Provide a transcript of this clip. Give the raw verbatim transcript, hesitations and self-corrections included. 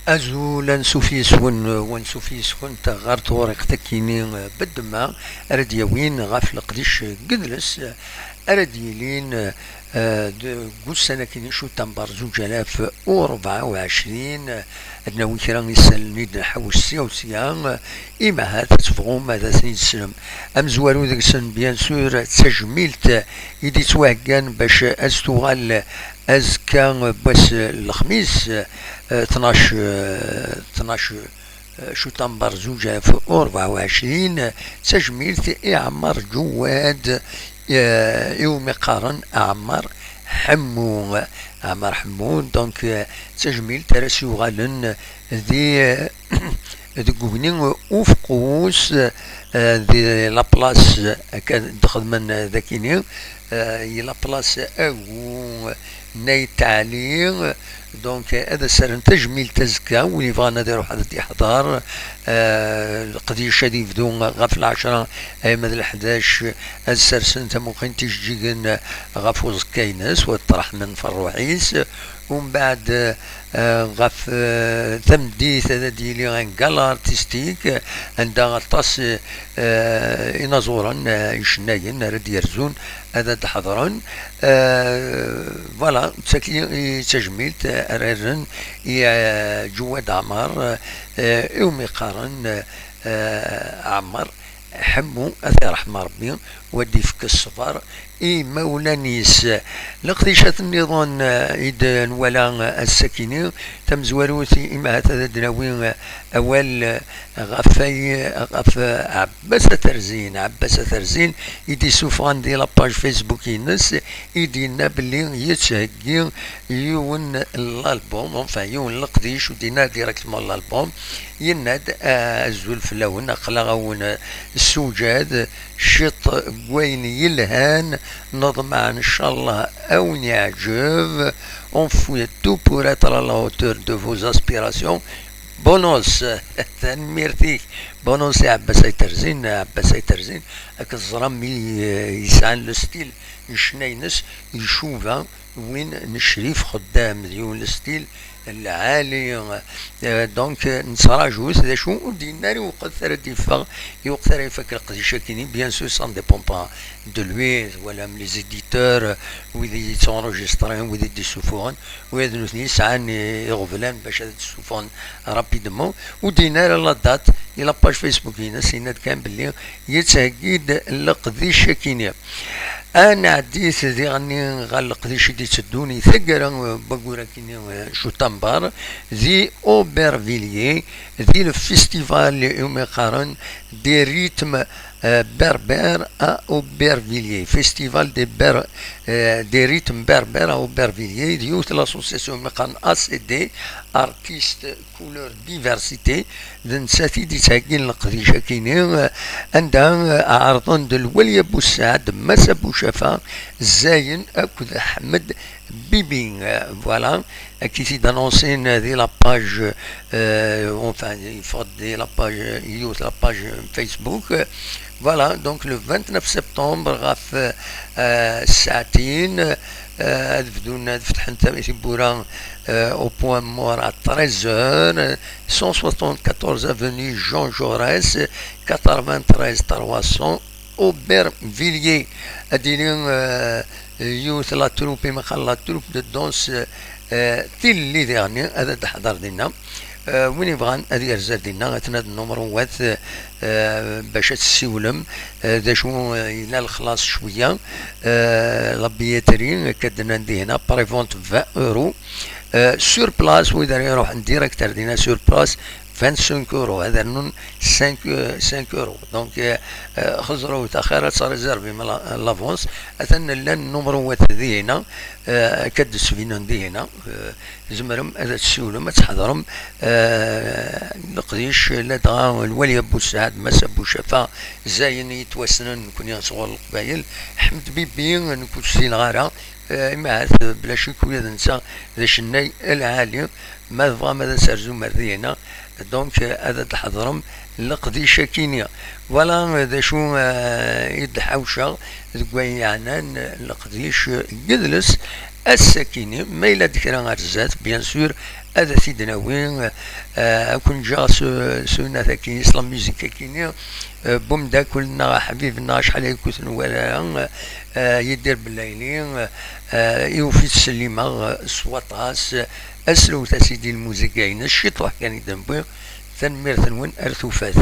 Azul, ansuf yes-wen, wansuf yes-went ɣer tewriqt akkini beddma ara d-yawin ɣef leqdic n yidles ara d-yilin, eh, deg ussan akini cutamber zuǧ alaf u rebɛa u ɛecrin. Ad nawi kra n yisallen i d-nḥawes sya u sya, imahat ad tebɣum ad asen-id-teslem. Amezwaru deg-sen, bien sûr, d tajmilt i d-yettwaheggan bac ad s-tuɣal azekka n wass n lexmis, eh, tnac, eh, tnac, eh, cutamber zuǧ alaf u rebɛa u ɛecrin. D tajmilt i Ɛmar Ǧuwad, eh, iwumi qqaren Ɛmar Ḥemmu. Ɛmar Ḥemmu, donc, eh, d tajmilt ara s-yuɣalen di, eh, deg ugni ufqus, eh, di la place, eh, akka d-xedmen, eh, dakini, eh, i la place Agu n Ayt Ɛli. Donc, eh, ad as-rren tajmilt azekka, win yebɣan ad iruḥ ad d-yeḥḍer. Eh, leqdic ad yebdu ɣef lɛecṛa arma d leḥdac, ad sersen tamuqint ijeǧǧigen ɣef uẓekka-ines, u ad ṭṭreḥmen ɣef ṛṛuḥ-is. Umbeɛd, eh, ɣef, eh, tameddit ad d-yili un gala artistique, eh, anda aṭas, eh, inaẓuren, eh, icennayen ara d-yerzun, ad d-ḥeḍren. Eh, voilà, d tagi i d tajmilt, eh, ara rren i, eh, Ǧuwad Ɛmar, eh, iwumi qqaren, eh, Ɛmar Ḥemmu, ad t-iṛḥem Ṛebbi, u ad d-ifk ṣṣber i imawlan-is. Leqdicat nniḍen, eh, i d-nwala, eh, ass-akini, tamezwarut, imahat ad d-nawi, eh, awal, eh, ɣef ay-, ɣef, eh, Ɛebbas At Rẓin. Ɛebbas At Rẓin i d-isuffɣen di la page Facebook-ines, i d-yenna belli yettheggi yiwen n l'album, enfin, yiwen n leqdic, ur d-yenna ara directement l'album, yenna-d, ah, azul fell-awen, aql-aɣ-awen ssewǧad ciṭ n wayen yelhan, neḍmeɛ, ncallah, ad wen-yeɛǧeb. On fait tout pour être à la hauteur de vos aspirations. Bonus, tanemmirt-ik. Bonus i Ɛebbas Ayt Rẓin, Ɛebbas Ayt Rẓin, akken teẓram, mi, eh, yesɛan le style n ccna-ines, icuba win n Crif Xeddam, d yiwen le style lɛali. Eh, donc, eh, nettraǧu-t, d acu ur d-yenna ara i weqt ara d-yeffeɣ, i weqt ara ifak leqdic-agi-nni, bien sûr, ça ne dépend pas de lui, twalam les éditeurs, wid i yettunrujistren, wid i d-isufuɣen, wid nutni yesɛan i-, iɣeblan bac ad d-isufuɣen rapidement, ur d-yenna ara la date, i la page Facebook-ines, yenna-d kan belli yettheggi-d leqdic-agi-nni. Ad nɛeddi diɣenni ɣer leqdic i d-itteddun i taggara n wayyur-agi-nni, eh, cutamber, di Aubervilliers, di le festival iwumi qqaren des rythmes, eh, berbères à Aubervilliers. Festival des Ber-, eh, des rythmes berbères à Aubervilliers, d yiwet l'association iwumi qqaren A C D, Artistes Couleur Diversité, d nettat i d-yettheggin leqdic-agi-nni, anda ɛerḍen-d Lwali Abussaɛd, Massa Bucafa, Zayen akked Ḥmed Bibi. Voilà, ad k-t-id-annonsin di la page, euh, enfin, yeffeɣ-d di la page, yiwet la page Facebook. Voilà, donc le vingt-neuf septembre, ɣef, euh, ssaɛtin, euh, ad bdun, ad fetḥen tam-, tiwwura, euh, au Point Mort à treize heures, cent soixante-quatorze avenue Jean Jaurès, quatre-vingt-treize trois cents, Aubervilliers. Ad d-yili, euh, yiwet la troupe, imaxal la troupe de danse, euh, Tilelli diɣenni, ad d-teḥḍer dinna. Euh, win yebɣan ad yerzu ar dinna, atna d numru wat, euh, bac ad tessiwlem, euh, d acu, euh, yella lexlaṣ cwiya, euh, la billetterie, akka d-nnan dihna, prévente vingt euros. Euh, sur place, wid ara iruḥen direct ar dinna sur place, vingt-cinq euros, ad rnun cinq, euh, cinq euros. Donc, euh, euh, xeẓrewt axir ad tréservim la-, l'avance. Atan llan numru wat dihna, euh, akka d-sbinen dihna, euh, tzemrem ad tessiwlem, ad tḥedrem, euh, leqdic, ladɣa Lwali Abussaɛd, Massa Bucafa, Zayen i yettwassnen nekni sɣur Leqbayel, Ḥmed Bibi, nekk ur ssineɣ ara, euh, imahat, bla ccek ula d netta d acennay lɛali, ma tebɣam ad as-terzum ar dihna, donc, euh, ad d-tḥedrem leqdic-agi-nni. Voilà, d acu, euh, i d-ḥawceɣ deg wayen yeɛnan leqdic n yidles ass-agi-nni. Ma yella-d kra ar zdat, bien sûr, ad t-id-nawi, eh, ad ken-ǧǧeɣ s, s unat-agi, s la musique-agi-nni, eh, n umeddakel-nneɣ aḥbib-nneɣ, acḥal ay ken-nwala, eh, Yidir Belayli, eh, i ufit slimeɣ s waṭas, aslewt-as-id i lmuzika-ines, ciṭuḥ kan i d-newwi, tanemmirt-nwen, ar tufat.